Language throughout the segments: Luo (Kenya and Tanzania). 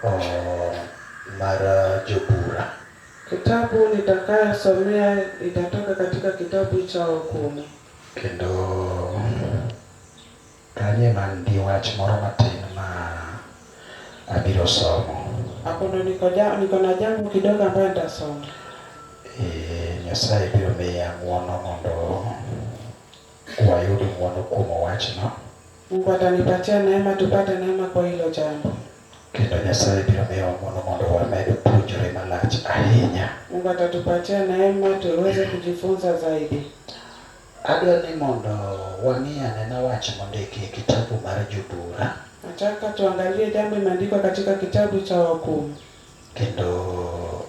Mar Jobura. Kitabu nitakayosomea itatoka katika kitabu cha Hukumu. Kendo kanyo ema an gi wach moro matin ma abiro somo. Hapo ndo niko na jambo kidogo ambayo nitasoma. Nyasaye biro miya ng'uono mondo wayud ng'uono kuom wachno. Mungu atanipatia neema tupate neema kwa hilo jambo. Kendo Nyasaye biro miyowa ng'uono mondo wamed puonjore malach ahinya. Mungu atatupatia neema tuweze kujifunza zaidi. Adwa ni mondo wang'i anena wach mondiki e kitabu mar Jobura. Nataka tuangalie jambo imeandikwa katika kitabu cha Hukumu. Kendo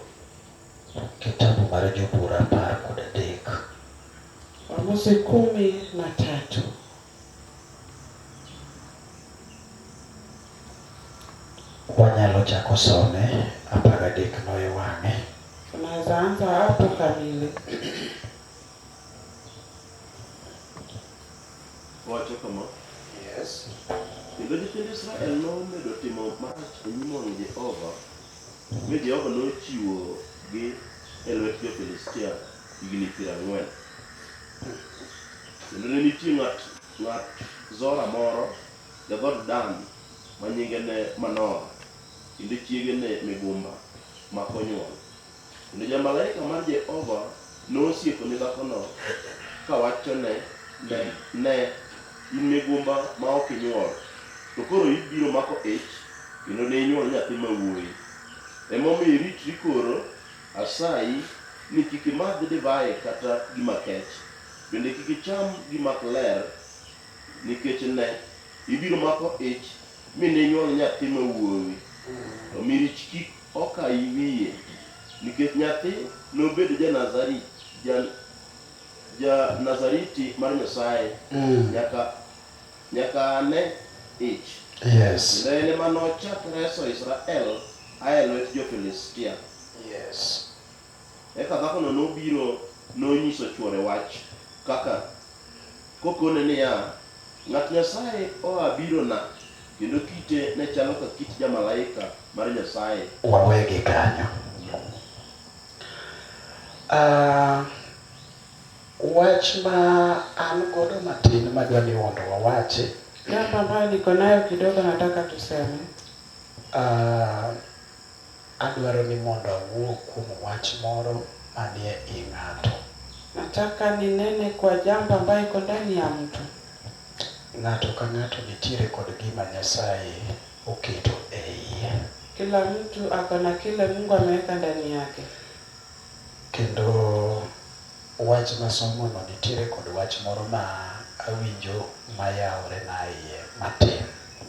kitabu mar Jobura 13. Waamuzi 13. Wanyalo chako some 13 no e wang'e. Tunaweza anza hapo kamili. Wacho kama, Yes. Kendo nyithind Israel nomedo timo marach e nyim wang' Jehova, mi Jehova nochiwogi e lwet jo-Filistia higni 40. Kendo ne nitie ng'at Zora moro, ja-dhood Dan, ma nyinge ne Manoa, kendo chiege ne migumba, mak onywol. Kendo jamalaika mar Jehova nosieko ni dhakono kawachone ne, in migumba ma ok inywol, to koro ibiro mako ich, kendo ne inywol nyathi ma wuoyi. Emomiyo iritri koro, asayi, ni kik imadh divai kata gima kech, bende kik icham gima ok ler, nikech ne, ibiro mako ich, mi ninywol nyathi ma wuowi. To mirich kik okayi wiye, nikech nyathi nobed ja-Nazariti mar Nyasaye nyaka ane ich. Yes. Kendo en ema nochak reso Israel a e lwet jo-Filistia. Yes. Eka dhakono nobiro nonyiso chwore wach kaka kokone niya, Ng'at Nyasaye oa birona, kendo kite ne chalo ka kit jamalaika mar Nyasaye. Wawegi kanyo. Wach ma an godo matin madwa ni mondo wawachi. Jambo ambayo niko nayo kidogo nataka tuseme. Adwaro ni mondo awuo kuom wach moro manie i ng'ato. Nataka ninene kwa jambo ambayo iko ndani ya mtu. Ng'ato ka ng'ato nitiere kod gima Nyasaye oketo e iye. Kila mtu ako na kile Mungu ameweka ndani yake. Kendo wach masomono nitiere kod wach moro ma awinjo mayawore na iye matin.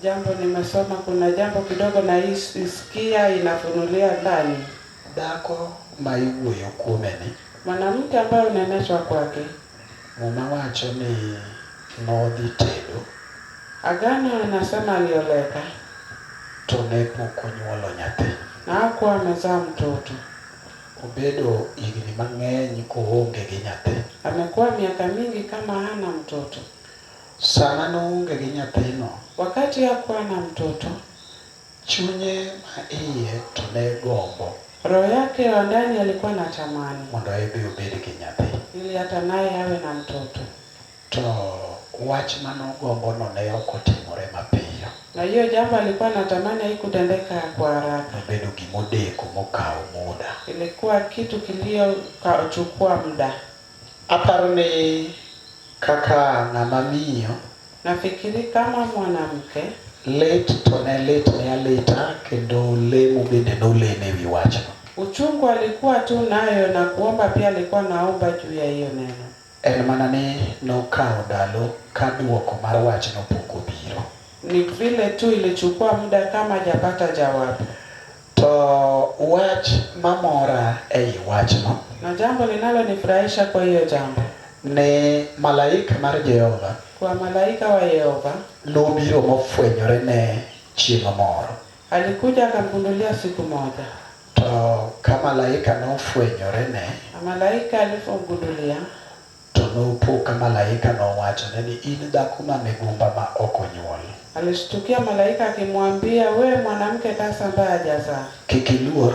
Jambo nimesoma, kuna jambo kidogo na isikia inafunulia ndani. Dhako ma iwuoyo kuome ni, Mwanamke ambaye uneneshwa kwake, Muma wacho ni nodhi tedo, Agano anasema alioleka to ne pok onyuolo nyathi. na hakuwa amezaa mtoto. Obedo higni mang'eny koonge gi nyathi. Amekuwa miaka mingi kama hana mtoto. Sama noonge gi nyathino, Wakati hakuwa na mtoto, chunye ma iye to ne gombo roho yake wa ndani alikuwa na tamani mondo ebe obed gi nyathi. ili hata naye awe na mtoto, To wach manogombono ne ok otimore mapiyo. na hiyo jambo alikuwa natamani haikutendeka kwa haraka. Nobedo gimodeko mokawo muda. Ilikuwa kitu kiliochukua muda. Aparo ni kaka ng'ama miyo, Nafikiri kama mwanamke, lit to ne lit ne alita kendo lemo bende nolemo e wi wachno. Uchungu alikuwa tu nayo na kuomba pia alikuwa naomba juu ya hiyo neno. En mana ni nokawo ndalo ka duoko mar wachno pok obiro. Ni vile tu ilichukua muda kama hajapata jawabu. To wach mamora ei wachno, Na jambo linalonifurahisha kwa hiyo jambo, ne malaika mar Jehova kwa malaika wa Yehova nobiro mofwenyore ne chieng' moro. Alikuja akamgundulia siku moja. To ka malaika nofwenyore ne, Na malaika alipomgundulia, to nopo ka malaika nowachone ni in dhako ma migumba ma ok onyuol. Alishtukia malaika akimwambia, we mwanamke tasa ambaye hajazaa, Kik iluor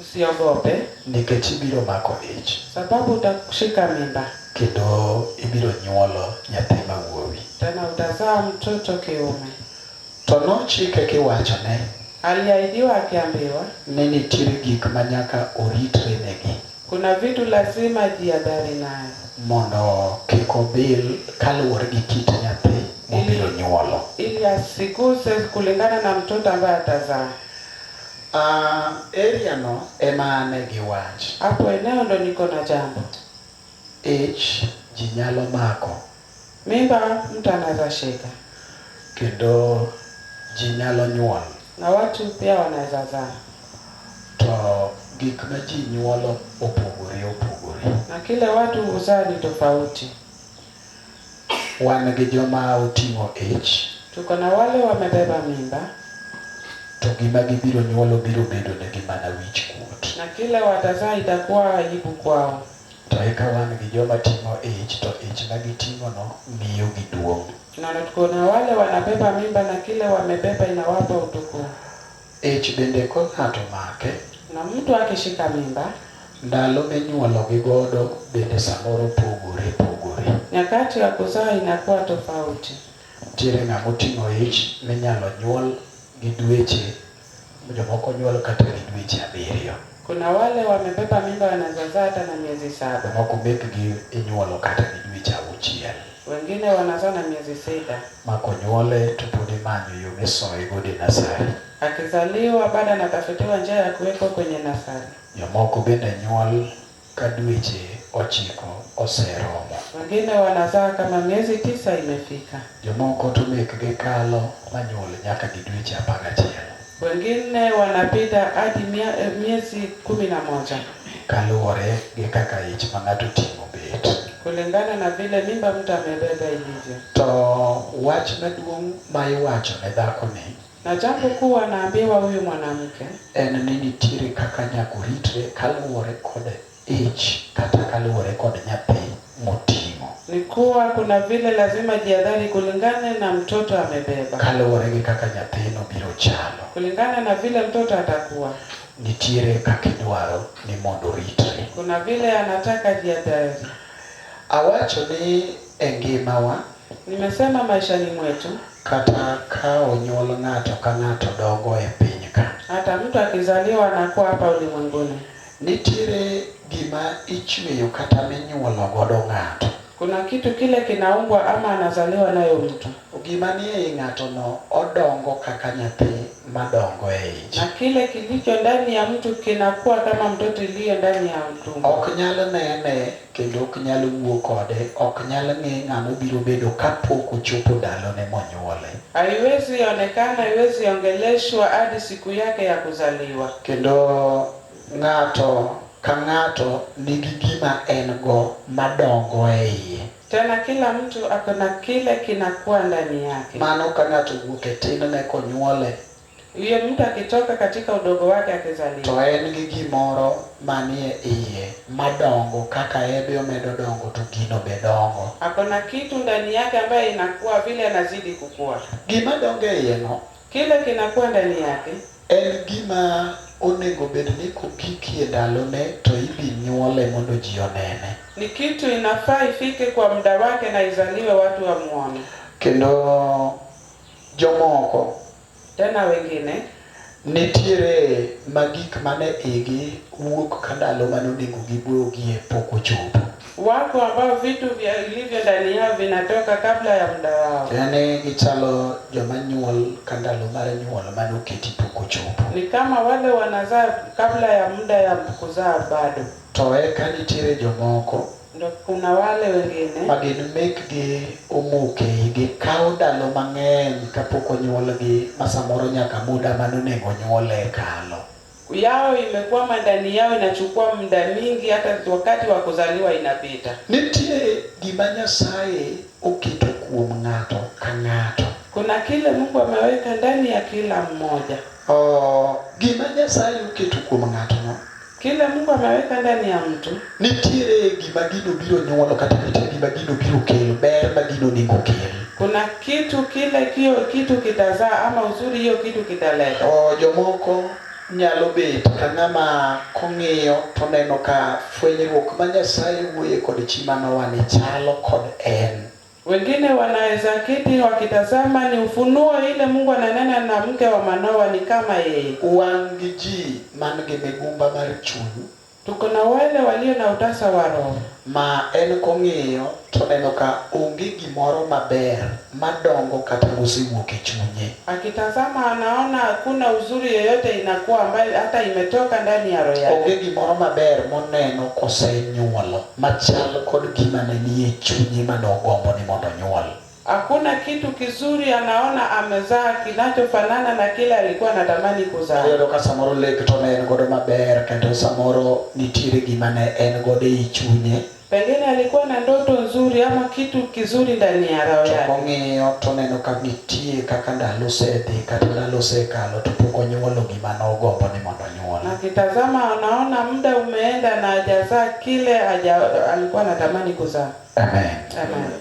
usiogope, nikech ibiro mako ich sababu utashika mimba kendo ibiro nyuolo nyathi ma wuowi. tena utazaa mtoto kiume. To nochike kiwachone Aliahidiwa akiambiwa, ni nitiere gik ma nyaka oritre negi kuna vitu lazima jihadhari nayo mondo kik obil kaluwore gi kit nyathi mobiro nyuolo. ili asiguse kulingana na mtoto ambaye atazaa. Area no ema ane gi wach. Hapo eneo ndo niko na jambo. Ich ji nyalo mako Mimba mtu anaweza shika kendo ji nyalo nyuol na watu pia wanaweza zaa, to gik ma ji nyuolo opogore opogore. na kile watu huzaa ni tofauti. Wan gi joma oting'o ich Tuko na wale wamebeba mimba to gima gibiro nyuolo biro bedo negi mana wich kuot. na kile watazaa itakuwa aibu kwao, To eka wan gi joma ting'o ich to ich ma giting'o no miyo gi duong'. na tuko na wale wanabeba mimba na kile wamebeba inawapa utukufu. Ich bende ko ng'ato make Na mtu akishika mimba, ndalo minyuolo gi godo bende samoro pogore pogore. nyakati ya kuzaa inakuwa tofauti. Nitiere ng'ama oting'o ich minyalo nyuol gi dweche jomoko nyuol kata gi dweche 7. Kuna wale wamebeba mimba wanaweza zaa hata na miezi 7, Jomoko mekgi inyuolo kata gi dweche 6. wengine wanazaa na miezi 6. Ma konyuole to pod imanyo yo misoye godo e nasari. Akizaliwa bado anatafutiwa njia ya kuwekwa kwenye nasari. Jomoko bende nyuol ka dweche 9 oseromo. Wengine wanazaa kama miezi 9 imefika, Jomoko to mekgi kalo manyuol nyaka gi dweche 11. wengine wanapita hadi miezi 11 Kaluwore gi kaka ich ma ng'ato oting'o bet. kulingana na vile mimba mtu amebeba ilivyo. To wach maduong' ma iwacho ne dhakoni Na jambo kuu anaambiwa huyu mwanamke en ni nitiere kaka nyaka oritre kaluwore kod ich kata kaluwore kod nyathi moting'o. ni kuwa kuna vile lazima jihadhari kulingana na mtoto amebeba, Kaluwore gi kaka nyathino biro chalo. kulingana na vile mtoto atakuwa. Nitiere kaka idwaro ni mondo oritre. Kuna vile anataka jihadhari. Awacho ni e ngimawa Nimesema maishani mwetu, kata ka onyuol ng'ato ka ng'ato dongo e piny ka, hata mtu akizaliwa anakuwa hapa ulimwenguni, nitiere gima ichweyo kata minyuolo godo ng'ato. kuna kitu kile kinaumbwa ama anazaliwa nayo mtu, Gima nie i ng'ato no odongo kaka nyathi madongo e ich. na kile kilicho ndani ya mtu kinakuwa kama mtoto iliyo ndani ya tumbo. Ok nyal nene kendo ok nyal wuo kode, ok nyal ng'e ng'ama obiro bedo kapok ochopo ndalone monyuole. Haiwezi onekana, haiwezi ongeleshwa hadi siku yake ya kuzaliwa. Kendo ng'ato ka ng'ato nigi gima en go madongo e iye. Tena kila mtu ako na kile kinakuwa ndani yake. Mano ka ng'ato owuok e tinne konyuole Huyo mtu akitoka katika udogo wake akizaliwa, to en gi gimoro manie iye madongo kaka ebe omedo dongo to gino be dongo. ako na kitu ndani yake ambaye inakuwa vile anazidi kukua. Gima dongo e iye no Kile kinakuwa ndani yake en gima onego bed ni kogikie ndalone to idhi nyuole mondo ji onene. ni kitu inafaa ifike kwa muda wake na izaliwe watu wamuone. Kendo jomoko Tena wengine nitiere ma gik mane igi wuok ka ndalo mane onego giwuogie pok ochopo. wako ambao vitu vilivyo ndani yao vinatoka kabla ya muda wao. Yani gichalo joma nyuol ka ndalo mar nyuol mane oketi pok ochopo. Ni kama wale wanazaa kabla ya muda ya kuzaa bado. To eka nitiere jomoko Ndo kuna wale wengine ma gin mekgi omok e igi kawo ndalo mang'eny kapok onyuolgi ma samoro nyaka muda mane onego onyuole kalo. yao imekwama ndani yao, inachukua muda mingi, hata wakati wa kuzaliwa inapita. Nitie gima Nyasaye oketo kuom ng'ato ka ng'ato. Kuna kile Mungu ameweka ndani ya kila mmoja. Gima Nyasaye oketo kuom ng'ato no Kile Mungu ameweka ndani ya mtu, nitiere gima gino biro nyuolo kata nitie gima gino biro kelo, ber ma gino onego kel. Kuna kitu kile kio kitu kitazaa ama uzuri hiyo kitu kitaleta. To jomoko nyalo bet ka ng'ama kong'iyo to neno ka fwenyruok ma Nyasaye wuoye kod chi Manoa ni chalo kod en. Wengine wanaweza keti wakitazama ni ufunuo ile Mungu ananena na mke wa Manoa ni kama yeye. Wan gi ji man gi migumba mar chuny Tuko na wale walio na utasa wa roho ma en kong'iyo to neno ka onge gimoro maber madongo kata mosewuok e chunye. Akitazama anaona hakuna uzuri yoyote inakuwa ambayo hata imetoka ndani ya roho yake. Onge gimoro maber moneno kosenyuolo machal kod gima ne nie chunye manogombo ni mondo onyuol. Hakuna kitu kizuri anaona amezaa kinachofanana na kile alikuwa anatamani kuzaa. Iyudo ka samoro lek to ne en godo maber kendo samoro nitiere gima ne en godo ei chunye. Pengine alikuwa na ndoto nzuri ama kitu kizuri ndani ya roho To yake. kong'iyo to oneno ka nitie kaka ndalo osedhi kata ndalo osekalo to pok onyuolo gima nogombo ni mondo onyuol. Na akitazama anaona muda umeenda na hajazaa kile alikuwa anatamani kuzaa. Amen. Amen.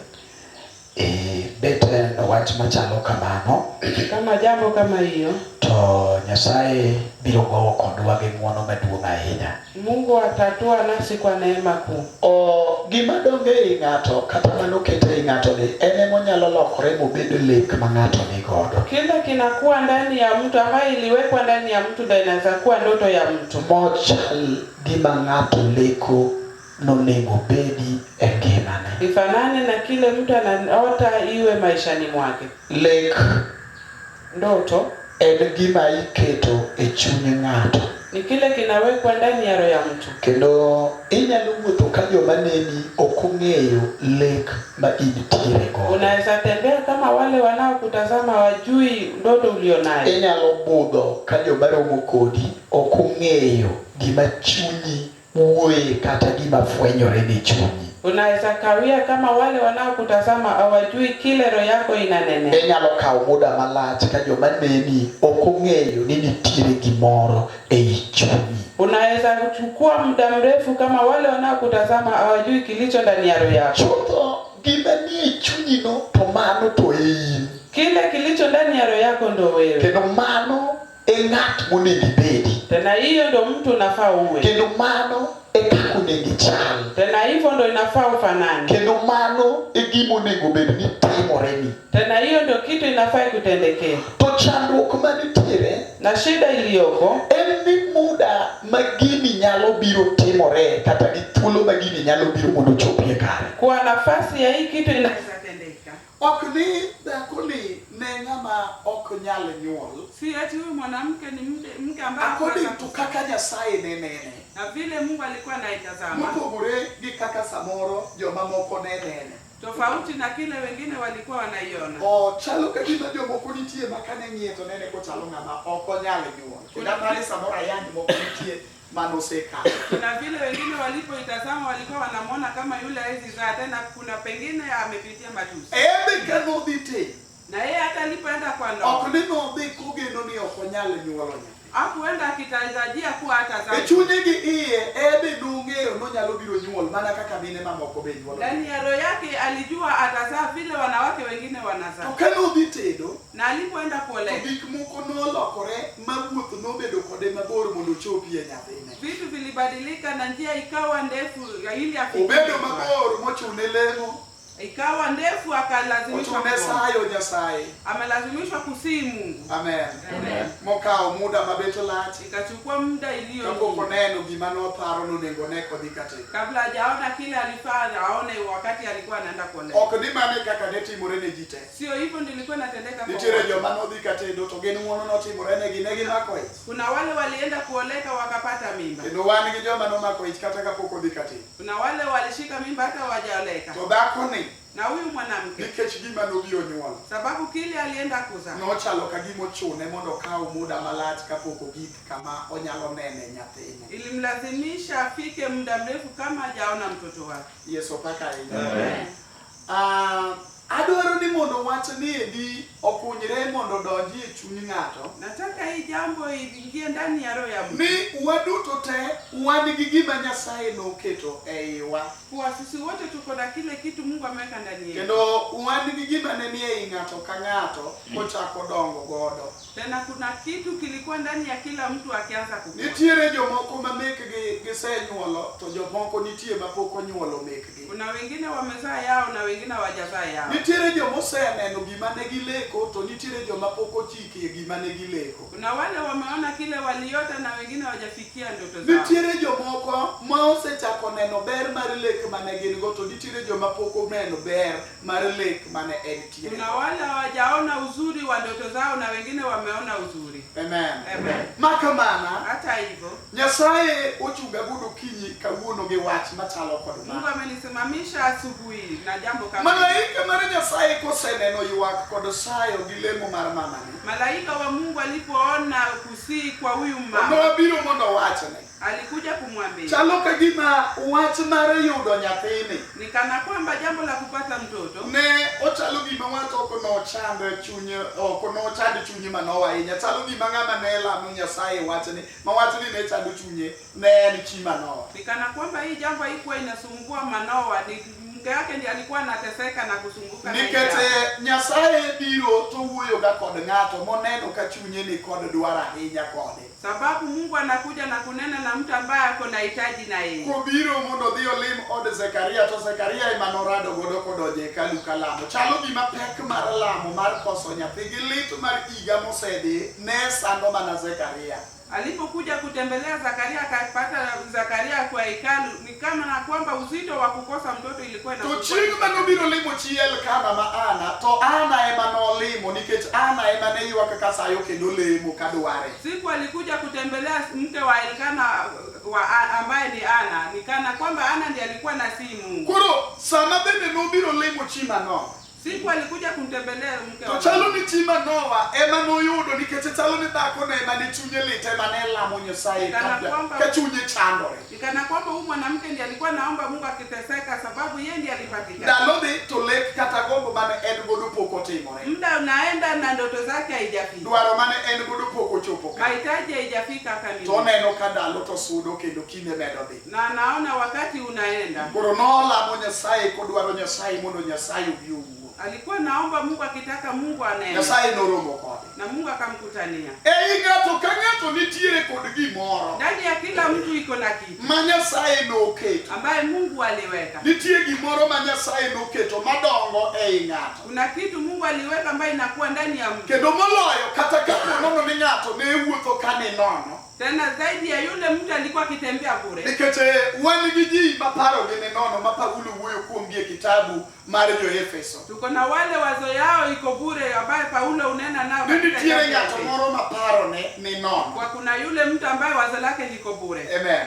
E, bet en wach machalo kamano Kama jambo kama hiyo, to Nyasaye biro gowo kodwa gi ng'wono maduong' ahinya. Mungu atatua nasi kwa neema kuu. O gima donge ei ng'ato kata manoket ei ng'ato ni en emonyalo lokore mobed lek ma ng'ato ni godo. Kile kinakuwa ndani ya mtu ambaye iliwekwa ndani ya mtu ndio inaweza kuwa ndoto ya mtu. Mochal gima ng'ato leko nonego bedi e ngimane. Ifanane na kile mtu anaota iwe maishani mwake. Lek Ndoto en gima iketo e chuny ng'ato. ni kile kinawekwa ndani ya roho ya mtu. Kendo inyalo wuotho ka joma neni ok ong'eyo lek ma intiere godo. Unaweza tembea kama wale wanaokutazama wajui ndoto ulionayo. Inyalo budho ka joma romo kodi ok ong'eyo gima chunyi wuoye kata gima fwenyore ne chunyi. Unaweza kawia kama wale wanaokutazama hawajui kile roho yako inanenea. Inyalo kawo muda malach ka joma neni ok ong'eyo ni nitiere gimoro ei chunyi. Unaweza kuchukua muda mrefu kama wale wanaokutazama hawajui kilicho ndani ya roho yako. Chutho gima nie chunyino to mano to e in. Kile kilicho ndani ya roho yako ndo wewe. Kendo mano e ng'at monego ibedi. Tena hiyo ndo mtu unafaa uwe. Kendo mano e kaka onego ichal. Tena hivyo ndo inafaa ufanane. Kendo mano e gima onego bed ni timoreni. Tena hiyo ndo kitu inafaa ikutendekee. To chandruok manitiere Na shida iliyoko en ni muda ma gini nyalo biro timore kata gi thuolo ma gini nyalo biro mondo ochopie kare. Kwa nafasi ya hii kitu inaweza tendeka. Ok ni dhakoni ne ng'ama ok nyal nyuol. Si eti huyu mwanamke ni mke ambaye According hakuweza to kuzaa. kaka Nyasaye ne nene. Na vile Mungu alikuwa anaitazama. Mopogore gi kaka samoro jomamoko ne nene. Tofauti na kile wengine walikuwa wanaiona. O chalo ka gima jomoko nitie ma kane ng'iye to nene kochalo ng'ama ok onyal nyuol. Kendo aparo ni samoro ayany moko nitie manosekalo. Kuna vile wengine walipoitazama walikuwa wanamwona kama yule hawezi zaa tena, kuna pengine amepitia matusi. En be ka nodhi tedo, Na yeye hata alipoenda kwa ndoa, ok ni nodhi kogeno ni ok onyal nyuolo nyathi. Hakuenda akitarajia kuwa hatazaa. E chunye gi iye, en be nong'eyo nonyalo biro nyuol mana kaka mine mamoko be nyuolo. Ndani ya roho yake alijua atazaa vile wanawake wengine wanazaa. To ka nodhi tedo, Na alipoenda kuoleka, to gik moko nolokore ma wuoth nobedo kode mabor mondo ochopie nyathine. Vitu vilibadilika na njia ikawa ndefu ili afikie. Obedo mabor mochune lemo. Ikawa ndefu akalazimishwa Ochune kuomba. sayo Nyasaye. Amelazimishwa kusihi Mungu. Amen. Amen. Mokawo muda mabet lach. Ikachukua muda iliyo Kapok mingi. oneno gima noparo nonego ne kodhi ka tedo. Kabla hajaona kile alifaa aone wakati alikuwa anaenda kuoleka. Ok ni mane kaka ne timore ne ji te. Sio hivyo ndio ilikuwa inatendeka kwa Nitiere wote. joma nodhi ka tedo to gin ng'uono notimore negi, ne gimako ich. Kuna wale walienda kuoleka wakapata mimba. Kendo wan gi joma nomako ich kata kapok odhi ka tedo. Kuna wale walishika mimba hata hawajaoleka. To dhakoni Na huyu mwanamke nikech gima nobiro nyuolo, sababu kile alienda kuzaa, nochalo ka gima ochune mondo okaw muda malach kapok ogik kama onyalo nene nyathine. Ilimlazimisha afike muda mrefu kama hajaona mtoto wake. Yesu opaka ahinya. Amen. Adwaro ni mondo wach ni endi okunyre mondo odonji e chuny ng'ato. Nataka hii jambo iingie ndani ya roho ya mtu, Ni waduto te wan gi gima Nyasaye noketo e iwa. kuwa sisi wote tuko na kile kitu Mungu ameweka ndani yetu. Kendo wan gi gima ne ni ei ng'ato ka ng'ato kochako dongo godo. Tena kuna kitu kilikuwa ndani ya kila mtu akianza kukua. Nitiere jomoko ma mekgi gisenyuolo to jomoko nitie mapok onyuolo mekgi. Kuna wengine wamezaa yao na wengine hawajazaa yao. Nitiere jomoseneno gima ne gileko to nitiere joma pok ochikie gima ne gileko. Kuna wale wameona kile waliota na wengine hawajafikia ndoto zao. Nitiere jomoko ma osechako neno ber mar lek mane gin go to nitiere joma pok oneno ber mar lek mane entiere. Kuna wale hawajaona uzuri wa ndoto zao na wengine wameona uzuri. Amen. Amen. Makamana, Hata hivyo, Nyasaye ochunga godo okinyi kawuono gi wach machalo kod Mungu ma. amenisimamisha asubuhi na jambo kama hili. Malaika mar Nyasaye koseneno ywak kod sayo gi lemo mar mamani, Malaika wa Mungu alipoona kusii kwa huyu mama, nobiro mondo owachne. alikuja kumwambia Chalo ka gima wach mar yudo nyathini ni kana kwamba jambo la kupata mtoto ne ochalo gima wach ok nochand chuny ok nochand chuny Manoa ahinya. Chalo gima ng'ama ne lamo Nyasaye wachni ma wachni ne chando chunye ne en chi Manoa. ni kana kwamba hii jambo haikuwa inasumbua Manoa, ni mke wake ndiye alikuwa anateseka na kusumbuka na hii Nikech jambo. Nyasaye biro to wuoyoga kod ng'ato moneno ka chunye ni kod dwaro ahinya kode. Sababu Mungu anakuja na kunena na mtu ambaye ako na hitaji na yeye. Kobiro mondo odhi olim od Zekaria to Zekaria ema norado godo kodonjo e hekalu kalamo. Chalo gima pek mar lamo mar koso nyathi gi lit mar higa mosedhi ne sando mana Zekaria. Alipokuja kutembelea Zakaria akapata Zakaria kwa hekalu, ni kama na kwamba uzito wa kukosa mtoto ilikuwa To inasumbua. chieng' manobiro limo chi Elkana ma Ana, to Ana ema nolimo nikech Ana ema ne ywak ka sayo kendo lemo kadware. Siku alikuja kutembelea mke wa Elkana wa ambaye ni Ana, ni kana kwamba Ana ndiye alikuwa na si Mungu. Koro sama bende nobiro limo chi Manoa, Siku alikuja kumtembelea mke to wa chalo ni chi Manoa ema noyudo nikech chalo ni dhako no ema ne chunye lit ema ne lamo Nyasaye Kana kabla kwamba- ka chunye chandore. ni kana kwamba huyu mwanamke ndiye alikuwa naomba Mungu akiteseka, sababu yeye ndiye alipatikana. Ndalo dhi to lek kata gombo mane en godo pok otimore. Muda unaenda na ndoto zake haijafika, Dwaro mane en godo pok ochopo ka. mahitaji haijafika To kamili, oneno ka ndalo to sudo kendo kinde medo dhi. na anaona wakati unaenda. Koro nolamo Nyasaye kodwaro Nyasaye mondo Nyasaye obi owuo. Alikuwa naomba Mungu akitaka Mungu anene, Nyasaye noromo kode. na Mungu akamkutania. Ei ng'ato ka ng'ato nitiere kod gimoro Ndani ya kila mtu iko na kitu ma Nyasaye noketo. ambaye Mungu aliweka. Nitie gimoro ma Nyasaye noketo madongo ei ng'ato. Kuna kitu Mungu aliweka ambaye inakuwa ndani ya mtu, Kendo moloyo kata kapo nono ni ng'ato ne wuotho ka ni nono. tena zaidi ya yule mtu alikuwa akitembea bure. Nikech wan gi ji ma parogi ni nono ma Paulo wuoyo kuomgi e kitabu mar jo-Efeso. Tuko na wale wazo yao iko bure, ambaye Paulo unena nao Ni katika nitiere kitabu cha ng'ato Efeso. moro ma parone ni nono. Kwa kuna yule mtu ambaye wazo lake liko bure, Amen.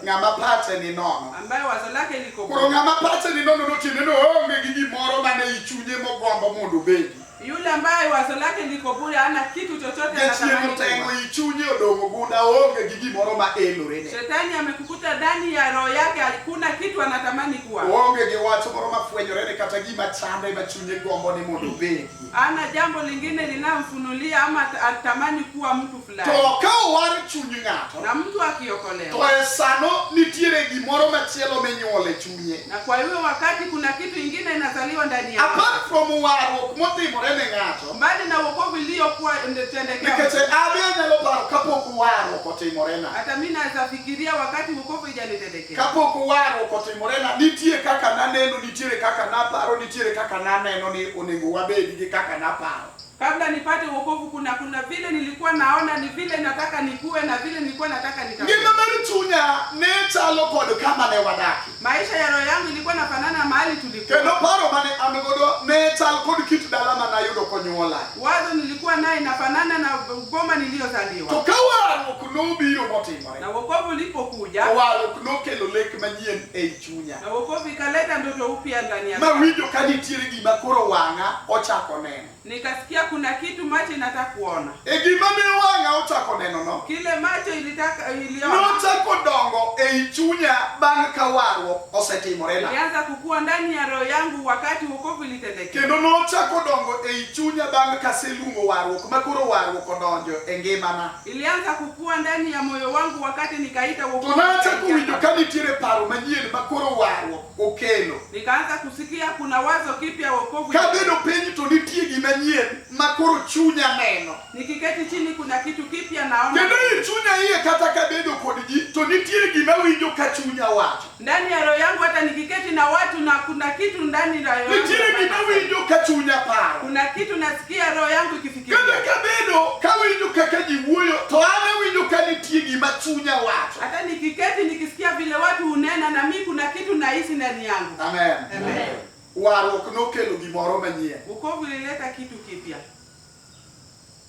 Ng'ama pache ni nono. ambaye wazo lake liko Koro bure, ng'ama pache ni nono notiende ni oonge gi gimoro mane i chunye mogombo mondo obedi. yule ambaye wazo lake liko bure hana kitu chochote Jachien anatamani oteng'o kuwa. i chunye odong' gunda oonge gi gimoro ma elorene. Shetani amekukuta ndani ya roho yake, hakuna kitu anatamani kuwa, Oonge gi wach moro mafwenyorene kata gima chande ma chunye gombo ni mondo obedi. hana jambo lingine linamfunulia ama atamani kuwa mtu fulani. To ka owar chuny ng'ato, Na mtu to akiokolewa, e sano nitiere gimoro machielo minyuolo e chunye. na kwa hiyo wakati kuna kitu ingine inazaliwa ndani yake, Apart from warruok motimore ne ng'ato, mbali na wokovu iliyokuwa tendekea nikech abe anyalo paro kapok warruok otimorena. hata mimi naweza fikiria wakati wokovu ijanitendekea Kapok warruok otimorena, nitie kaka naneno, nitiere kaka naparo, nitiere kaka naneno ni onego wabedi gi kaka naparo. kabla nipate wokovu, kuna vile nilikuwa naona ni vile nataka nikuwe na vile nilikuwa nataka nitakuwe. Ngima mar chunya ne chalo kod kama ne wadaki. Maisha ya roho yangu ilikuwa nafanana na mahali tulikuwa. Kendo paro mane an godo ne chal kod kit dala manayudo konyuola. Wazo nilikuwa naye inafanana na boma To niliyozaliwa. ka warruok nobiro motimore, Na wokovu ulipokuja, to warruok nokelo lek manyien ei chunya. na wokovu ikaleta ndoto upya ndani yangu. Mawinjo ka nitiere gima koro wang'a ochako neno. Nikasikia kuna kitu macho inataka kuona. E gima ne wang'a ochako neno no, mokwongo Kile macho ilitaka iliona nochako dongo ei chunya bang' ka warruok osetimorena. Ilianza kukua ndani ya roho yangu wakati wokovu ilitendekea. Kendo nochako dongo ei chunya bang' kaseluongo warruok ma koro warruok odonjo e ngimana. Ilianza kukua ndani ya moyo wangu wakati nikaita To wokovu. nachako winjo ka nitiere paro manyien ma koro warruok okelo. Nikaanza kusikia kuna wazo kipya wokovu. Kabedo piny to nitie gima nyien ma koro chunya neno. Nikiketi chini kuna kitu kipya naona. Kendo ei chunya iye kata kabedo kod ji to nitie gima winjo ka chunya wacho. Ndani ya roho yangu hata nikiketi na watu na kuna kitu ndani ya roho yangu. Nitiere gima winjo ka chunya paro. Kuna kitu nasikia roho yangu ikifikiria. Kata kabedo kawinjo kaka ji wuoyo to an awinjo ka nitie gima chunya wacho. Hata nikiketi nikisikia vile watu hunena na mimi kuna kitu nahisi ndani yangu. Amen. Amen. Warruok nokelo gimoro manyien. Wokovu ilileta kitu kipya.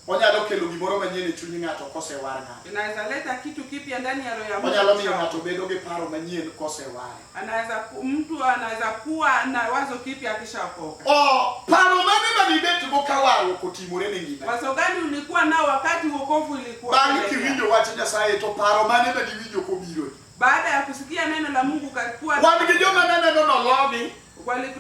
Onyalo kelo gimoro manyien e chuny ng'ato kosewar ng'ato. Inaweza leta kitu kipya ndani ya roho ya mtu. Onyalo miyo ng'ato bedo gi paro manyien koseware. Anaweza mtu anaweza kuwa na wazo kipya akishaokoka. O paro mane manibet go ka warruok otimore ne ngima? Wazo gani ulikuwa nao wakati wokovu ilikuwa? Bang' kiwinjo wach Nyasaye to paro mane maniwinjo kobiro? Baada ya kusikia neno la Mungu kakuwa Wan gi joma ne neno nologi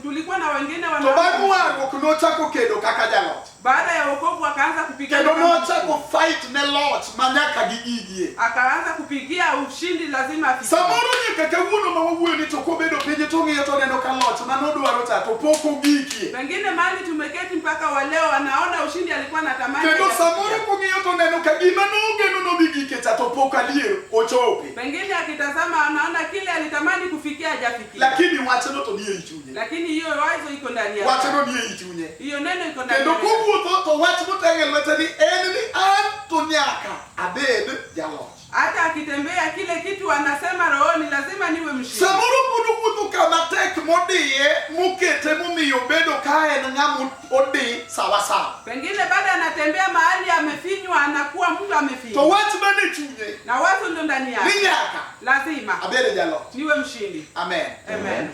tulikuwa na wengine to bang' wana warruok nochako kedo kaka jaloch. baada ya wokovu akaanza kupigana Kendo kama nochako fight ne loch ma nyaka gigigie. akaanza kupigia ushindi lazima afikie. Samoro nyaka kawuono ma wawuoyo ni to kobedo piny to ng'iyo to neno ka loch manodwaro cha to pok ogikie. Pengine mahali tumeketi mpaka wa leo anaona ushindi alikuwa anatamani. Kendo hajafikia. samoro kong'iyo to neno ka gima nogeno nodhi gike cha to pok adier ochope. Pengine akitazama anaona kile alitamani kufikia hajafikia. Lakini wachno to nie ei chunye. Lakini hiyo wazo iko ndani yake. Wachno nie ei chunye. Hiyo neno iko ndani Kendo yake. kowuotho to wach moteng' e lwete ni en ni an to nyaka abed jaloch. Hata akitembea kile kitu anasema rohoni lazima niwe mshindi. Samoro pod owuotho kama tek modiye mokete momiyo obedo ka en ng'ama odi sawasawa. Pengine baada anatembea mahali amefinywa anakuwa mtu To amefinywa. wach mane chunye Na wazo ndio ndani ni yake. nyaka Lazima abed jaloch. niwe mshindi. Amen. Amen.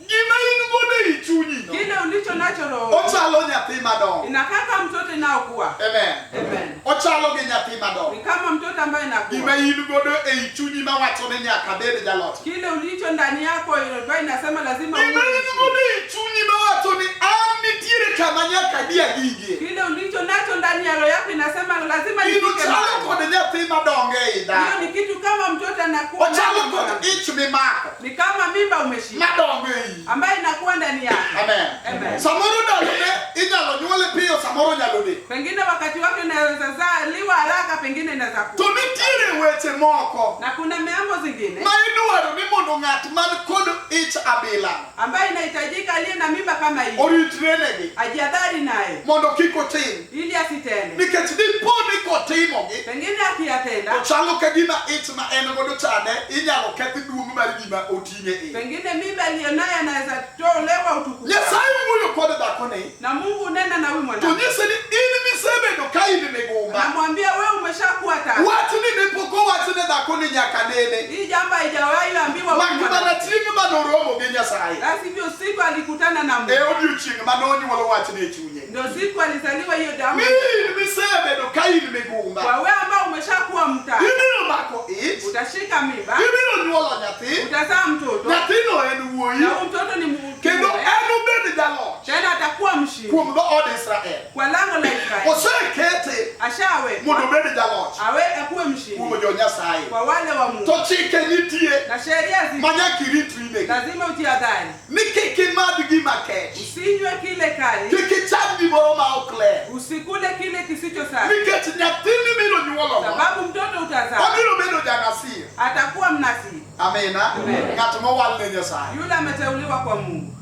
Gima in godo ei chunyino Kile ulicho nacho rohoni ochalo nyathi madongo. inakaa kama mtoto inaokuwa. Amen. Amen. Ochalo gi nyathi madongo. Ni kama mtoto ambaye Gima inakuwa. in godo ei chunyi mawacho ni nyaka abed jaloch. Kile ulicho ndani yako ambayo inasema lazima Gima uwe in mshindi. godo ei chunyi mawacho ni an nitiere kama nyaka bi agigie. Kile ulicho nacho ndani ya roho yako inasema lazima Gino nifike chalo mahali. kod nyathi madongo ei Hiyo dhako. ni kitu kama mtoto anakuwa Ochalo nayo. kod ich mimako Ni kama mimba umeshika madongo ei. ambayo inakuwa ndani yako. Amen. Amen. Samoro ndalone inyalo nyuole piyo, samoro nyalo deko. Pengine wakati wake inaweza zaliwa haraka, pengine inaweza To kuwa. nitiere weche moko Na kuna miambo zingine ma idwaro ni mondo ng'at man kod ich abila ambayo inahitajika aliye na mimba kama hiyo oritrenegi ajiadhari naye mondo kik otim. ili asitende. Nikech dipo ni kotimogi Pengine akiyatenda, to chalo ka gima ich ma en godo chande inyalo keth duong' mar gima oting'e iye. pengine mimba aliyonayo anaweza tolewa utukufu. Nyasaye wuoyo kod dhakoni Na Mungu nena na huyu to mwanamke, nyise ni in misebedo ka in migumba. anamwambia wewe umeshakuwa tasa. Wachni ne pok owach ne dhakoni nyaka nene. Hii jambo haijawahi ambiwa huyu Mak mana mwanamke. chieng' manoromo gi Nyasaye. La sivyo siku alikutana na E Mungu, odiochieng' manonyuolo wachni e chunye. ndio siku alizaliwa hiyo damu. Ni in misebedo ka in migumba. Kwa wewe ambao umeshakuwa mtasa, Ibiro mako ich, utashika mimba, ibiro nyuolo nyathi, utazaa mtoto, nyathino en wuoyi, na huyu mtoto ni kendo mume, en obed jaloch tena atakuwa mshindi kuom dhood Israel. kwa lango la Israeli. Osekete Ashawekwa mondo obed jaloch awe akuwe kuom mshindi jo-Nyasaye. kwa wale wa Mungu, To chike nitie na sheria zipo, ma nyaka iritri negi. lazima ujiadhari, Ni kik imadh gima kech, usinywe kile kali, kik icham gimoro ma ok ler, usikule kile kisicho safi, nikech nyathini mibiro nyuolono sababu mtoto utazaa obiro bedo janasir. atakuwa mnasiri, Amina. Amen. Ng'at mowal ne Nyasaye. yule ameteuliwa kwa Mungu.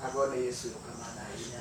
Agone Yesu erokamano ahinya.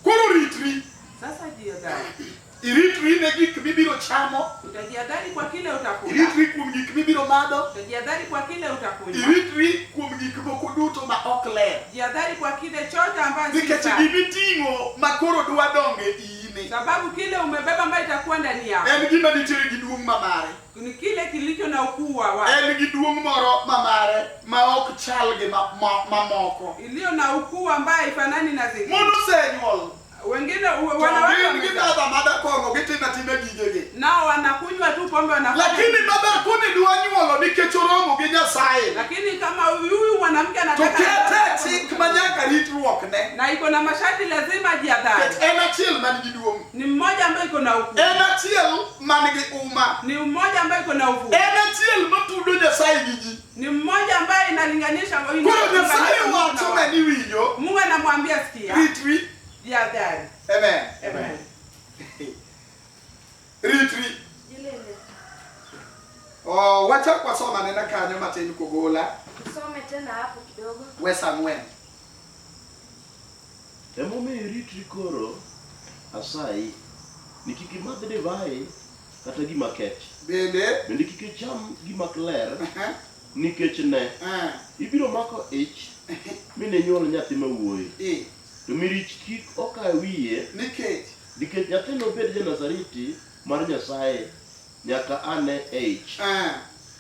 Koro ritri. Sasa jiadhari, Iritri ne gik mibiro chamo, utajiadhari kwa kile utakula, iritri kuom gik mibiro madho, utajiadhari kwa kile utakunywa, iritri kuom gik moko duto ma ok ler. jiadhari kwa kile chote ambacho si Nikech safi, gimiting'o ma koro dwa dongo e iyi ni sababu kile umebeba ambayo itakuwa ndani yako en gima nitiere gi duong' duong' ma mare. Ni kile kilicho na ukuu wa watu. En gi duong' moro ma mare ma ok chal gi mamoko. Iliyo na ukuu ambaye haifanani na zingine. Mon osenyuol. Wengine wanawake To gin gimadho amadha kong'o gitimo atima gigegi. Nao wanakunywa tu pombe wanafanya. Lakini madhakoni dwa nyuolo nikech oromo gi Nyasaye. Lakini kama huyu mwanamke anataka To kete chik ma nyaka ritruokne. Na iko na masharti lazima ajiadhari. Nikech en achiel man gi duong'. Ni mmoja ambaye iko na ukuu. En achiel man gi uma. Ni mmoja ambaye iko na ukuu. En achiel matudo Nyasaye gi ji. Ni mmoja ambaye inalinganisha Koro Nyasaye wacho ne ni winjo. Mungu anamwambia sikia. Ritri. Jihadhari. Amen. Amen. Ritri. Jilinde. Oh, wachak wasom anena kanyo matin kogola. Tusome tena hapo kidogo. Wes ang'wen. Emomiyo iritri koro, asayi, ni kik imadh divai kata gima kech. Bende. Bende kik icham gima ok ler, nikech ne, ibiro mako ich mi ninyuol nyathi ma wuoyi. To mirich kik oka wiye, Nikech. nikech nyathi nobed ja-Nazariti mar Nyasaye nyaka ane e ich.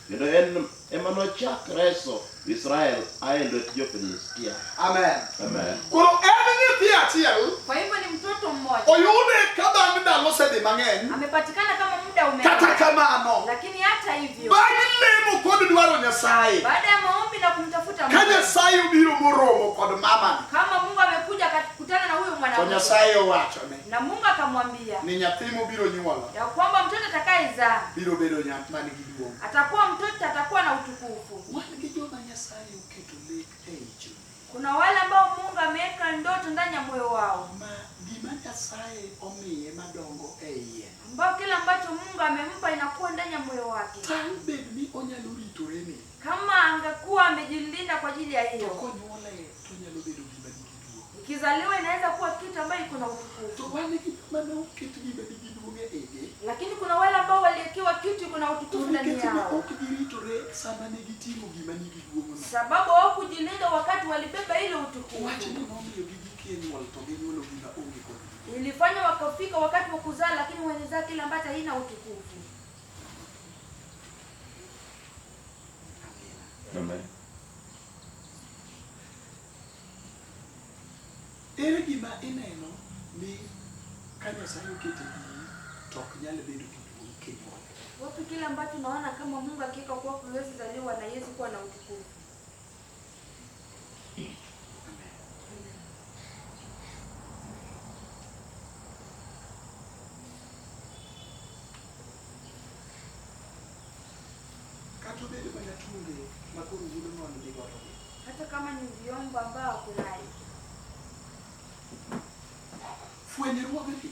Kendo en ema nochak reso Israel a e lwet jo-Filistia. Amen. Amen. Koro en nyathi achiel. Kwa hivyo ni mtoto mmoja. Oyude ka bang' ndalo osedhi mang'eny. Amepatikana kama muda umeenda. Kata kamano. Lakini hata hivyo. Bang' lemo kod dwaro Nyasaye. Baada ya maombi na kumtafuta Mungu. Ka Nyasaye obiro moromo kod mamani. Kama Mungu amekuja akakutana na huyo mwanamke. To Nyasaye owachone. Na Mungu akamwambia. Ni nyathi mobiro nyuolo. Ya kwamba mtoto atakayezaa. Biro bedo nyathi man gi duong'. Atakuwa mtoto atakuwa na utukufu. Wan gi joma Nyasaye oketo lek e ich. Kuna wale ambao Mungu ameweka ndoto ndani ya moyo wao. Ma gima Nyasaye omiye madongo e iye. Ambao kila ambacho Mungu amempa inakuwa ndani ya moyo wake. Tang' bed ni onyalo ritore ni. Kama angekuwa amejilinda kwa ajili ya hiyo. To konyuole to onyalo bedo gima nigi duong'. Ikizaliwa inaweza kuwa kitu ambayo iko na utukufu. To wan gi joma ne oket gima nigi duong' e igi. Lakini kuna wale ambao waliwekewa kitu iko na utukufu ndani To nikech ne yao. ok giritore sama ne giting'o gima nigi duong'no. Sababu hawakujilinda wakati walibeba ile utukufu. Wachni nomiyo gigikie nyuol to ginyuolo gima onge kod duong'. Ilifanya wakafika wakati wa kuzaa, lakini walizaa kile ambacho haina utukufu. Amen. Ere gima ineno ni ka Nyasaye oketo e iyi to ok nyal bedo gi duong' kinyuole? Wapi kile ambacho unaona kama Mungu akiweka kwako huwezi zaliwa na haiwezi kuwa na utukufu? Amen. Kata obedo mana tunge ma koro wuod ng'ono dhi godo gi. Hata kama ni vyombo ambao kunayo. Fwenyruogni.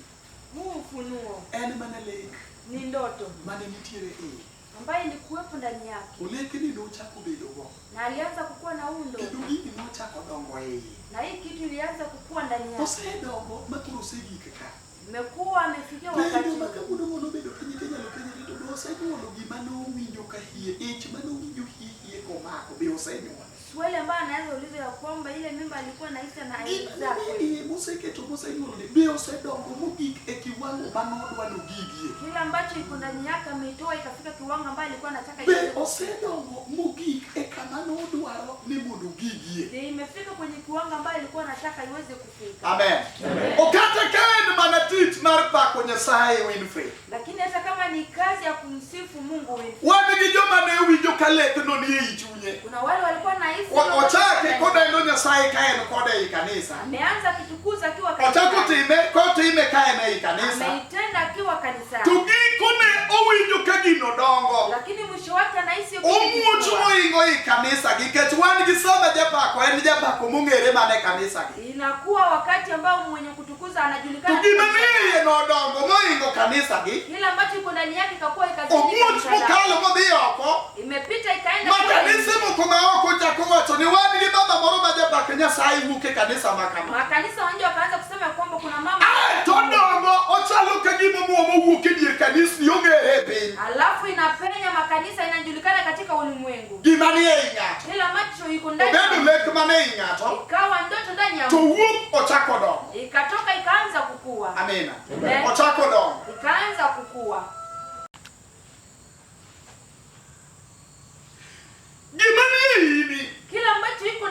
Huu ufunuo. En mana lek. Ni ndoto. Mane nitiere e iye. Ambaye ilikuwepo ndani yake. Olekni nochako bedogo. Na alianza kukua na huu ndoto. Kendo gini nochako dongo e iye. Na hii kitu ilianza kukua ndani yake. Osedongo ma koro osegik ka. Imekuwa amefikia wakati. Bedo ma kawuono mondo obedo piny to inyalo penjore to be osenyuolo gima nowinjo ka hie, ich mane owinjo hie hie komako be osenyuole. Swali ambayo anaweza uliza ya kwamba ile mimba alikuwa na hisa na Gima aizaa ne kweli. iye moseketo mosenyuolo ni be osedongo mogik e kiwango manodwa nogigie. Kile ambacho iko ndani yake ameitoa ikafika kiwango ambayo alikuwa anataka Be iweze. osedongo mogik e kama nodwaro ni mondo ogigie. Ndio imefika kwenye kiwango ambayo alikuwa anataka iweze kufika. Amen. Amen. Okata ka en mana tich mar pako Nyasaye Winfrey. Lakini hata kama ni kazi ya kumsifu Mungu Winfrey. Wan gi joma ne winjo ka lekno ni ei chunye. Kuna wale walikuwa na hisi Ochake kodendo Nyasaye ka en kode ei kanisa. Ameanza kitukuza akiwa Ochako kanisani. time kotime ka en ei kanisa. Ameitenda akiwa kanisani. To gikone owinjo ka gino dongo. Lakini mwisho wake anahisi hiyo kitu Omuoch kikubwa. mohingo ei kanisa nikech wan gi sama japako en japako mong'ere mana e kanisa gi. Inakuwa wakati ambao mwenye kutukuza anajulikana. To gima ni e iye nodongo mohingo kanisa gi. Kile ambacho iko ndani yake ikakuwa ikazidi Omuoch kanisa lake. mokalo modhi oko. Imepita ikaenda Ma kule kanise nje. moko ma oko chako wacho ni wan gi baba moro ma japak Nyasaye wuok e kanisa ma kama. Makanisa wa nje wakaanza kusema ya kwamba kuna mama. Ae to dongo ochalo ka gima omuom owuok e dier kanisni ong'ere e piny. Alafu inapenya makanisa inajulikana katika ulimwengu. Gima ni ei ng'ato. Kila macho iko ndani. ya Obedo mtu. lek mane ei ng'ato. Ikawa ndoto ndani ya To mtu. wuok ochako dongo. Ikatoka ikaanza kukua. Amina. Amen. Ochako dongo. Ikaanza kukua.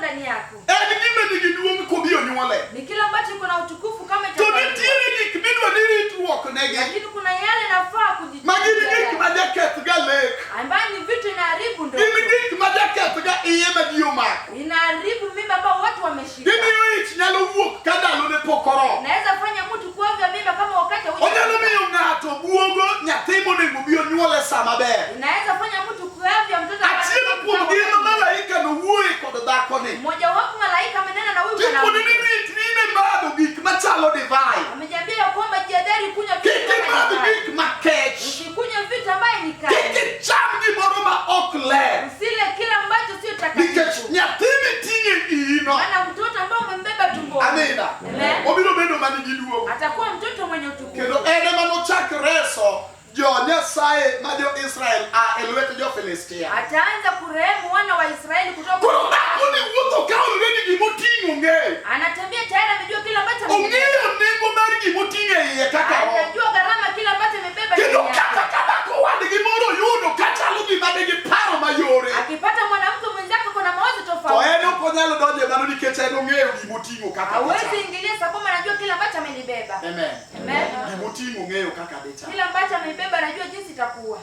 ndani yako En gima nigi duong' kobiro nyuole. ni kile ambacho iko na utukufu kama To itazaliwa. nitiere gik midwa ni ritruok negi. Lakini kuna yale nafaa Ma gin gik kujitunza, ma jakethga lek. ambayo ni vitu inaharibu ndoto, Gin gik ma jakethga iye ma ji omako. inaharibu mimba ambao watu wameshika. Gimiyo ich nyalo wuok ka ndalone pok oromo. Naweza fanya mtu kuovya mimba kama wakati Onyalo hauja. miyo ng'ato buogo nyathi monego bi onyuole sa maber. Inaweza fanya mtu kuavya mtoto ambaye Achiel kuom anataka gin ma malaika nowuoye kod dhakoni. Mmoja wapo malaika amenena na huyu Tikoni ni mwanamke. ritri ne madho gik machalo divai. Amejiambia ya kwamba jihadhari kunywa vitu Kik kama imadh divai. gik makech. Usikunywe vitu ambaye ni Kik kali. icham gimoro ma ok ler. Usile kila ambacho sio Nikech takatifu. nyathi miting'o e iyino. Maana mtoto ambao umembeba tumboni. Amina. Amen. Obiro bedo manigi duong'. Atakuwa mtoto mwenye utukufu. Kendo en ema nochak reso jo Nyasaye ma jo-Israel a e lwet jo-Filistia. Ataanza kurehemu wana wa Israeli kutoka Koro dhakoni wuotho ka already gimoting'o ong'eyo. Anatembea tayari amejua kila ambacho amebeba. Ong'eyo nengo mar gimoting'o e iye kaka rom. Anajua gharama kila ambacho amebeba Kendo ndani yake. kata ka dhako wadgi moro oyudo kachalo gima nigi paro mayore. Akipata mwanamke mwenzake kuna mawazo To tofauti. en ok onyal donjo e mano nikech en ong'eyo gimoting'o kaka Hawezi dichal. ingilia sababu anajua kila ambacho amelibeba. Amen. Amen. Gimoting'o ong'eyo kaka dichal. Kila ambacho ameibeba anajua jinsi itakuwa.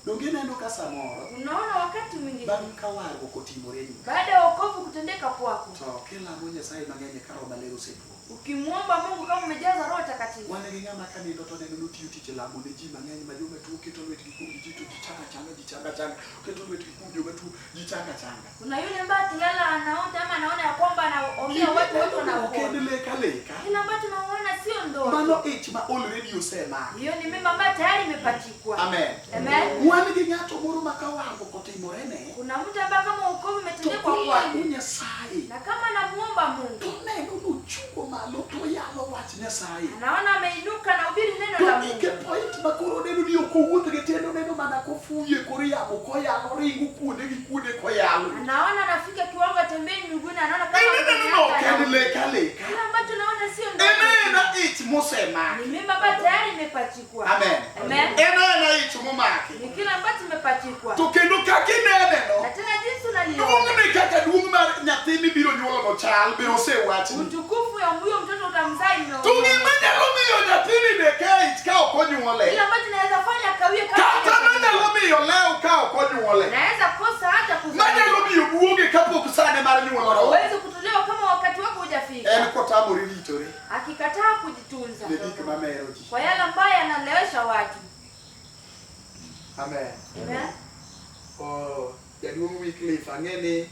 Donge ineno ka samoro Unaona, wakati mwingine bang' ka warruok otimoreni baada ya wokovu kutendeka kwako, to kilamo Nyasaye mang'eny ka Roho Maler oseduogo. ukimwomba Mungu kama umejaza Roho Takatifu, Wan gi ng'ama ka nindo to neno notiyo tich e lamo ne ji mang'eny ma joma tuo keto lwetgi kuom ji to ji changa changa ji changa changa keto lwetgi kuom joma tuo ji changa changa. kuna yule ambaye akilala anaota ama anaona ya kwamba anaombea watu, watu Ok en wanapona. lek aleka. Kile ambacho naona sio ndoto, Mano ich ma already osemako. hiyo ni mimba ambayo tayari imepachikwa. Amen. Amen. Wan gi ng'ato moro ma ka warruok otimorene Kuna mtu ambaye kama wokovu to umetendekwa kolamo kwake Nyasaye na kama anamuomba Mungu, to neno nochungo malo to yalo wach Nyasaye. anaona ameinuka na hubiri neno To la gike Mungu, point ma koro neno ni ok owuoth gi tiende oneno mana kofuyo e kor yamo koyalo ringo kuonde gi kuonde koyalo. anaona anafika kiwango atembei miguuni, anaona kama Ineno no ok en lek aleka. kile ambacho naona sio En ndoto, aena ich mosemaki. ni mimba ambayo tayari imepachikwa. Amen. Amen. En aena ich momaki. Ni kile ambacho imepachikwa. To kendo kaka ineneno, Na tena jinsi unaliona duong'ne kaka duong' mar nyathi mibiro nyuolono chal be osewachni. utukufu ya huyo mtoto utamzaa To imeona. gima nyalo miyo nyathini dek e ich ka ok onyuole, Kile ambacho naweza fanya kawie kata kama manyalo miyo lew ka ok onyuole, naweza kosa hata manyalo kuzaa. miyo buoge kapok sane mar nyuolo oromo, Hawezi kutolewa kama wakati wako hujafika. en kotamore ritore Akikataa kujitunza ne gik mamero ji. kwa yale ambayo yanalewesha watu. Amen. Amen. Oh, jaduong' Wycliffe, ang'e ni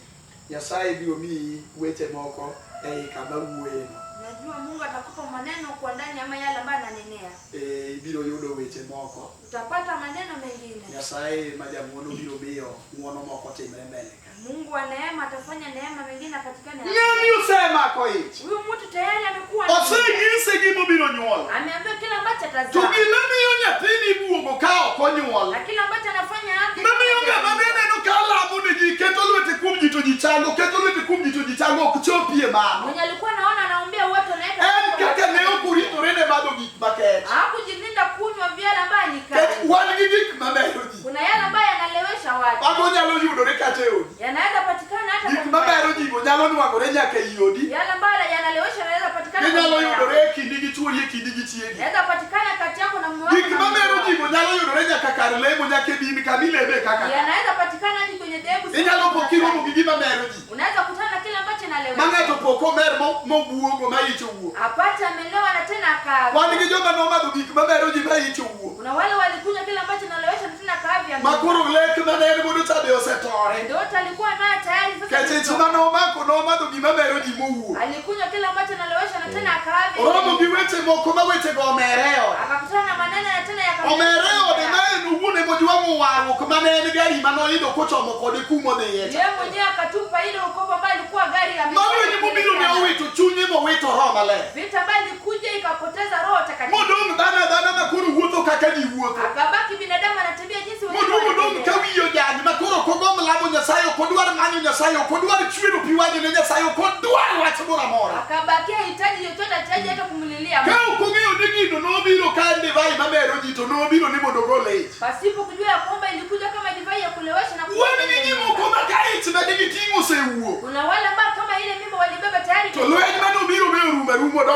Nyasaye biro miyi weche moko ei kama wuoyeno. Najua Mungu atakupa maneno kwa ndani ama yale ambayo ananenea. Eh, ibiro yudo weche moko. Utapata maneno mengine. Nyasaye ma jang'uono biro miyo ng'uono moko timre mbele ka. Mungu wa neema atafanya neema mengine apatikane. Ng'ani osemako ich. Huyu mtu tayari amekuwa na Oseng'ise gimobiro nyuolo. ameambiwa kila ambacho To atazaa gima miyo nyathini buogo ka ok onyuol. na kila ambacho anafanya hapo Mamiyo ng'ama ne neno ka lamo ne ji keto lwete kuom ji to ji chango, keto lwete kuom ji to ji chango ok chopie mano. mwenye alikuwa anaona anaombea watu anaweka En kaka ne ok oritore ne madho gik makech. hakujilinda kunywa vyala ambayo ni Kech kali. wan gi gik mamero ji. Kuna yale ambayo yanalewesha watu Mago nyalo yudore kata e odi. yanaweza patikana hata Gik kwa nyumba mamero yako. ji go nyalo nwang'ore nyaka ei odi. Yale ambayo yanalewesha yanaweza patikana kwa Ginyalo nyumba yako. yudore e kindi gi chuori e kindi gi chiegi. Yanaweza patikana kati yako na mume wako Gik na mamero mke ji wako. go nyalo yudore nyaka kar lemo nyaka e din kama ileme kaka. Yanaweza patikana hadi kwenye dhehebu. Inyalo po kiromo gi gima mero ji. Unaweza kutana na kile ambacho Ma inalewesha. ng'ato po komer mobuogo ma ich owuok. Apate amelewa na tena aka. Wan gi joma nomadho gik mamero ji ma ich owuok. Kuna wale walikunywa kile ambacho inalewesha na tena akaavya. Ma koro lek mane en godo cha be osetore. Ndoto alikuwa nayo tayari sasa. Kech ich imetoka. mane omako nomadho gima mero ji mowuok. Alikunywa kile ambacho inalewesha na tena akaavya. Oromo gi weche moko ma wechego omere e ode. Akakutana na maneno na tena yaka. Omere e ode ma en owuon emojwang'o warruok mane en gari manoidho kochomo kode kumodhiye cha. Yeye mwenyewe akatupa ile ukovu ambayo ilikuwa gari ya Mano e gimobiro ne owito chunye mowito Roho Maler. Vita ambayo ilikuja ikapoteza Roho Takatifu. Modong' dhano adhana ma koro wuotho kaka ji wuotho. Akabaki binadamu anatembea jinsi wengine Modong' odong' wanatembea. ka wiye ojany ma koro ok ogomb lamo Nyasaye, ok odwar manyo Nyasaye, ok odwar chwero pi wang'e ne Nyasaye, ok odwar wach moro amora. Akabakia hitaji chochote hitaji hata kumlilia Ka Mungu. ok ong'eyo ni gino nobiro ka en divai mamero ji to nobiro ni mondo ogol ich. Pasipo kujua ya kwamba ilikuja kama divai ya kulewesha na Wan gi ji moko ma ka ich ma giting'o osewuok. Kuna wale ambao kama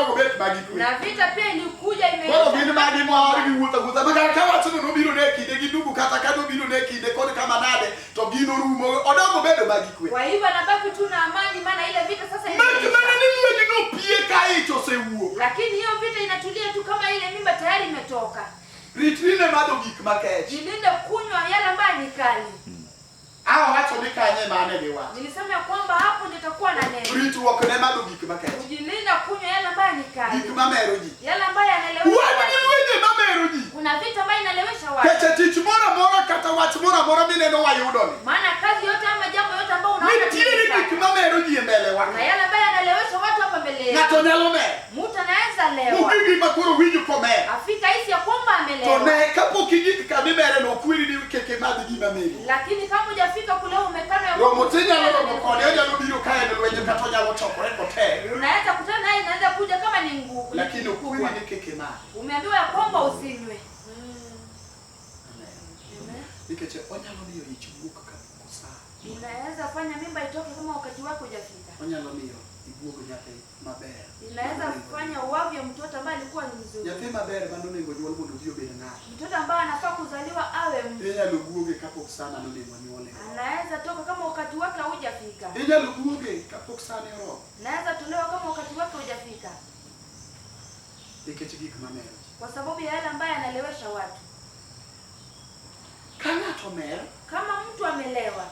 odog obet magi kwe. Na vita pia ilikuja Koro gin imeisha. magi mor giwuotho awuotha ma kata ka wachno nobiro ne kinde gi ndugu kata ka nobiro ne kinde kod kama nade to gino rumo odog obedo magi kwe. Kwa hivyo anabaki tu na amani, maana ile vita sasa Mak mana imeisha. ni lweny nopie ka ich osewuok. Lakini hiyo vita inatulia tu kama ile mimba tayari imetoka. Ritri ne madho gik makech. Jilinde kunywa yale ambayo ni kali. Awacho ni kanye mane gi wach. Nilisema ya kwamba hapo ndio itakuwa na neno. Ritruok ne madho gik makech. Kujilinda kunywa yale ambayo ni Gik kali, mamero ji. yale ambayo yanalewesha Wan gi watu. lwenje mamero ji. Kuna vita ambayo inalewesha watu, Keche tich moro amora kata wach moro amora mineno wayudo ni. maana kazi yote ama jambo yote ambayo unaona Nitiere gik tumefanya, mamero ji e mbele wa. na yale ambayo yanalewesha watu hapa mbele yetu. Ng'ato nyalo mer. Mtu anaweza lewa Mogik gima koro winjo komer. afika hisi ya kwamba To amelewa, ne kapok igik kama imere no okweri ni kik imadh gima meri. lakini kama hujafika kule umekana ya Romo kwamba tinyalo romo kode onyalo biro ka en lweny kata onyalo chokore kotek. unaweza kutana naye, inaweza kuja kama ni nguvu Lakini okweri ni kik imadh. Umeambiwa ya kwamba usinywe. Nikech onyalo miyo ich wuok kapok osa. Inaweza fanya mimba itoke kama wakati wake hujafika. Onyalo miyo ibuog nyathi maber. Inaweza fanya uwavyo mtoto ambaye alikuwa ni mzuri, Nyathi maber manonego nyuol mondo obi obed ng'ato. mtoto ambaye anafaa kuzaliwa awe mtu. Inyalo buoge kapok sana nonego nyuole. Anaweza toka kama wakati wake haujafika, Inyalo buoge kapok sane oromo. anaweza tolewa kama wakati wake hujafika, Nikech gik mamero ji. kwa sababu ya yale ambaye analewesha watu. Ka ng'ato mer, Kama mtu amelewa,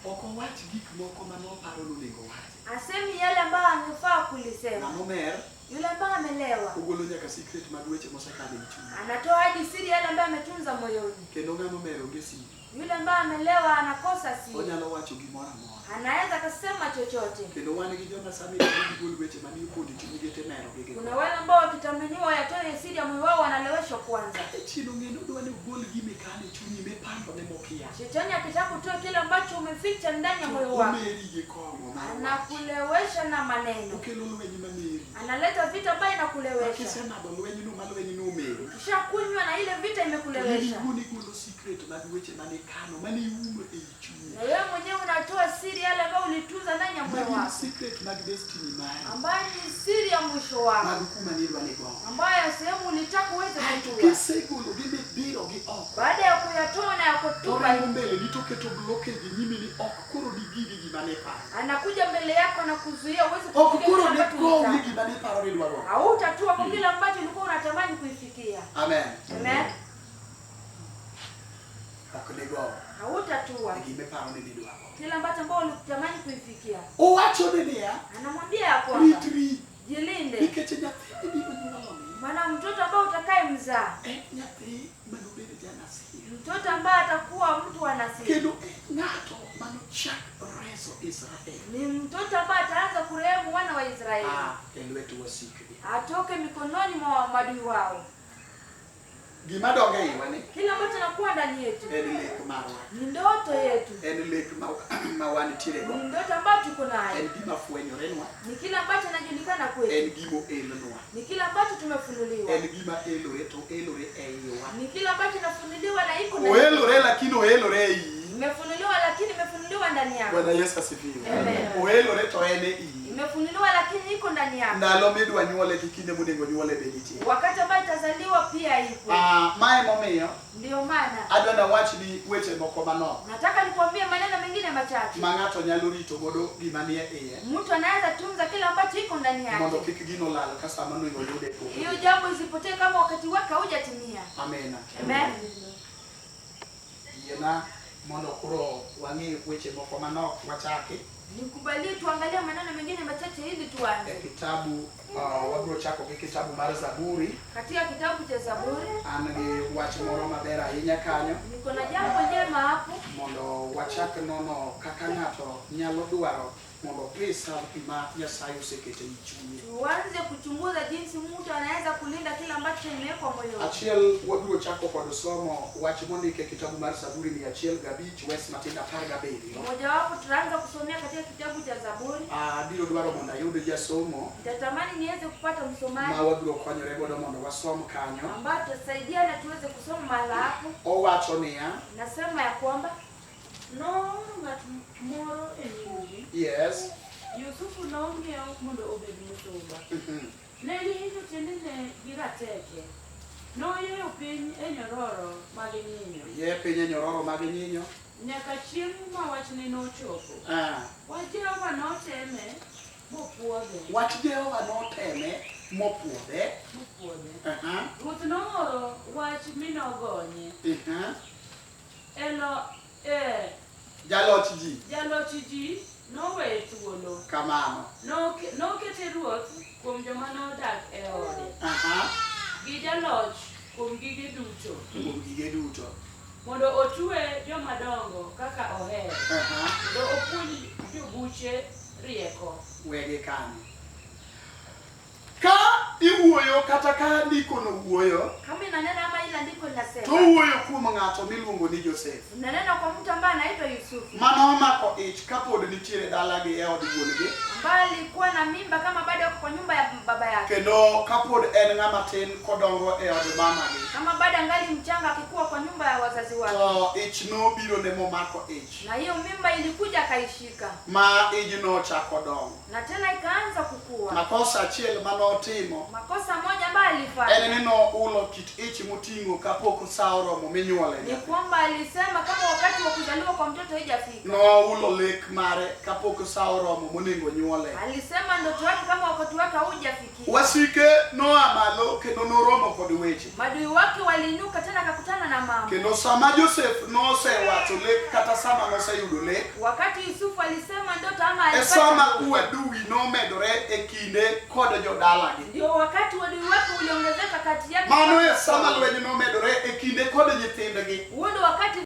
ok owach gik moko manoparo nonego owachi. asemi yale ambayo angefaa kulisema. Ng'ama omer, Yule ambaye amelewa ogolo nyaka secret mag weche mosekadho e chunye. anatoa hadi siri yale ambayo ametunza moyoni. Kendo ng'ama omer onge siri. Yule ambaye amelewa anakosa siri, Onyalo wacho gimoro amora. anaweza akasema chochote. Kendo wan gi joma sami gigol weche manie pondo e chunygi timerogi gi. Kuna wale ambao wakitamaniwa yatoe siri ya moyo wao, wanaleweshwa kwanza. Jachien ong'e ni odwa ni ogol gima ikano e chunyi mipando ne mokia. Shetani akitaka kutoa kile ambacho umeficha ndani ya moyo wako, Omeri gi kong'o mar wach. anakulewesha na maneno, Okelo lweny mameri. analeta vita ambayo Ma inakulewesha. kisemadho lwenyno ma lwenyno omeri. Ukishakunywa na ile vita To in imekulewesha, iwuon igolo secret mag weche mane ikano mane iumo ei chunyi. na wewe mwenyewe unatoa siri yale ambayo ulitunza ndani ya moyo Magi wako, secret mag destiny mari. ambayo ni siri ya mwisho wako, Mag kuma nidwa ni gowo. ambayo sehemu ulitaka uweze Aeto kutua. kisegologi midhirogi oko. Baada ya kuyatoa na ya To kutupa, oringo mbele ni toketo blockage nyimi ni ok koro digigi gima ne iparo. anakuja mbele yako na kuzuia uweze Ok kufikia koro kile ambacho digow ni ulitaka. gima ne iparo ni idwa gowo. Hautatua kwa kile ambacho ulikuwa unatamani kuifikia. Amen. Amen. Ok digow Hautatua e gima iparo ni nidwa gowo. kile ambacho ambao ulitamani kuifikia. Owacho ni niya, Anamwambia ya kwamba ritri jilinde, nikech nyathi mibiro nyuoloni maana mtoto ambao utakaye mzaa, en nyathi manobed janasir. mtoto ambaye atakuwa mtu wa nasiri, Kendo en ng'ato manochak reso Israel ni mtoto ambaye ataanza kurehemu wana wa Israeli, a e lwet wasikgi. atoke mikononi mwa maadui wao. Gima dongo e iwa ni Kile ambacho nakuwa ndani yetu en lek marwa. ni ndoto yetu, En lek ma wantiere go. ni ndoto ambayo tuko nayo, En gima fwenyorenwa. ni kile ambacho inajulikana kwetu, En gima oelnwa. ni kile ambacho tumefunuliwa, En gima elore to elore e iwa. ni kile ambacho inafunuliwa na iko ndani yetu. Oelore lakini oelore e iyi. Imefunuliwa lakini imefunuliwa ndani yako. Bwana Yesu asifiwe. Amen. Oelore to en e iyi. Imefunuliwa lakini iko ndani yako. Ndalo midwa nyuole gi kinde monego nyuole be nitie. Wakati ambayo itazaliwa pia ipo. Ah, mae momiyo Ndiyo maana adwa nawachni weche moko manok nataka nikwambie maneno mengine machache. ma ng'ato nyalo rito godo gima nie iye Mtu anaweza tunza kile ambacho iko ndani mondo yake, kik gino lal ka sama onego oyude pok. hiyo jambo isipotee kama wakati wake haujatimia. Amena. Amen. Yiena mondo koro wang'i weche moko manok wachaki Nikubalie tuangalie maneno mengine machache ili e tuanze kitabu wabiro chako gi kitabu mar Zaburi. katika kitabu cha Zaburi. An gi wach moro maber ahinya kanyo Niko na jambo njema hapo, mondo wachak nono kaka ng'ato nyalo dwaro mondo preserve gima Nyasaye oseketo ei chunye. tuanze kuchunguza jinsi mtu anaweza kulinda kile ambacho imewekwa moyoni. Achiel wabiro chako kod somo wach mondik e kitabu mar Zaburi 105 wes matindo 17. Mojawapo tutaanza kusomea katika kitabu cha Zaburi. Abiro dwaro mondo ayud jasomo Nitatamani niweze kupata ma msomaji wabiro konyore godo mondo wasom kanyo. ambayo tutasaidiana tuweze kusoma mahala hapo. Owacho niya, Nasema ya kwamba Nooro ng'at moro e nyimgi yes, Yusufu nong'iew mondo obed misumba. Ne gihinyo tiendene gi rateke. Noyieyo piny e nyororo mag nyinyo. Ye piny e nyororo mag nyinyo. Nyaka chieng' ma wachne nochopo. Ah. Wach Jehova noteme mopuodhe. Wach Jehova noteme mopuodhe. Mopuodhe. Aha. Ruoth nooro wach mi nogonye. Aha. Elo, eh, Jaloch ji. Jaloch ji noweye thuolo. Kamano. Nokete ruoth kuom joma nodak e ode. Aha. Gi jaloch kuom gige duto. Kuom gige duto. Mondo otwe joma dongo kaka ohero. Aha. Mondo opuonj jobuche rieko. Wegi kanyo. Ka iwuoyo kata ka ndikono wuoyo, Kama inanena ama ile andiko to linasema, owuoyo kuom ng'ato miluongo ni Josef. inanena kwa mtu ambaye anaitwa Yusufu Mano omako ich kapod nitiere dalagi e od wuon-gi, ambaye alikuwa na mimba kama bado yuko kwa nyumba ya baba yake, kendo kapod en ng'ama tin kodongo e od mamagi. kama bado angali mchanga akikuwa kwa nyumba ya wazazi wake, To ich nobiro ne momako ich, na hiyo mimba ilikuja akaishika, ma ijno ochako dongo. na tena ikaanza kukua. Makosa achiel manotimo Makosa moja ambayo en alifanya ni noulo kit ich moting'o kapok sa oromo minyuole ni nyathi. kwamba alisema kama wakati wa kuzaliwa kwa mtoto haijafika. Noulo lek mare kapok sa oromo monego nyuole. Alisema ndoto yake kama wakati wake haujafikia. Wasike noa malo kendo noromo kod weche. Madui wake waliinuka tena akakutana na mama. Kendo sama Joseph nosewacho lek kata sama noseyudo lek, Wakati Yusufu alisema ndoto ama e sama alipata ndoto, uadui nomedore e kinde kod jodalagi. ndio wakati uadui wake uliongezeka kati yake. Mano e sama lweny nomedore e kinde kod nyithindgi. Huo ndio wakati